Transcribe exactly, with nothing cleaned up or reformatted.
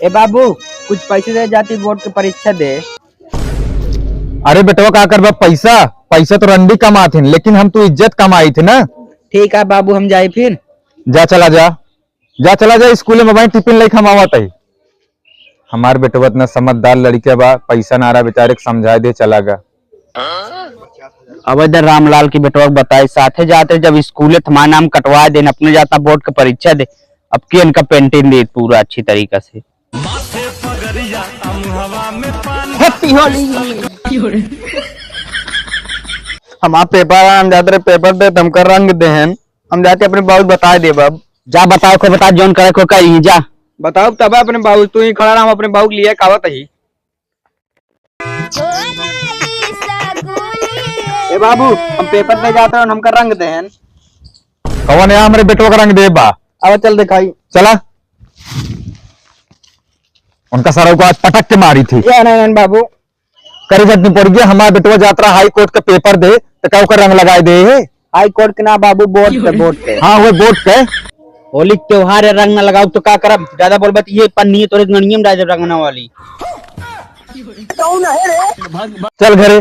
ए बाबू, कुछ पैसे दे जाती बोर्ड के परीक्षा दे। अरे बेटवा, का करबा पैसा? पैसा तो रंडी कमात हिन, लेकिन हम तो इज्जत कमाई थे ना। ठीक है बाबू, हम जाई फिर। जा, चला जा, जा, चला जा, स्कूल में भाई टिफिन लेके हम आवत ही। हमार बेटवा इतना समझदार लड़का बा, पैसा ना रहा, बेचारे के समझाए दे, चला गा। अब इधर रामलाल की बेटवा के बताए, साथे जाते जब स्कूले थमा नाम कटवा देन, अपने जाता बोर्ड के परीक्षा दे, अब के इनका पेंटिंग दे पूरा अच्छी तरीका से। Happy Holi। हमार पेपर, हम जाते रहे पेपर दे, हमका रंग देहन। हम जाके अपने बाबू बताए देब अब। जा बताओ को बता, जौन करे को करी, जा। बताओ तब अपने बाबू, तू ही खड़ा रहा, हम अपने बाबू के लिए कावत ही। ए बाबू, हम पेपर दे जाते हैं, हमका रंग देहन। कौन है हमरे बेटवा का रंग दे बा? अब चल दिखाई। चला। उनका सरऊ को आज पटक के मारी थी। ये नहीं, नहीं बाबू। करे जब पड़ गया, हमार बेटवा जात रहा हाई कोर्ट का पेपर दे, तो का ओकर रंग लगाए दे है? हाई कोर्ट के ना बाबू, बोर्ड पे, बोर्ड पे। हाँ, वो बोर्ड पे। होली के त्योहार है, रंग ना लगाओ तो का करब? ज्यादा बोलबा तो ये पन्नी तोरे गणिये में डाल देब रंगना वाली। चल घरे।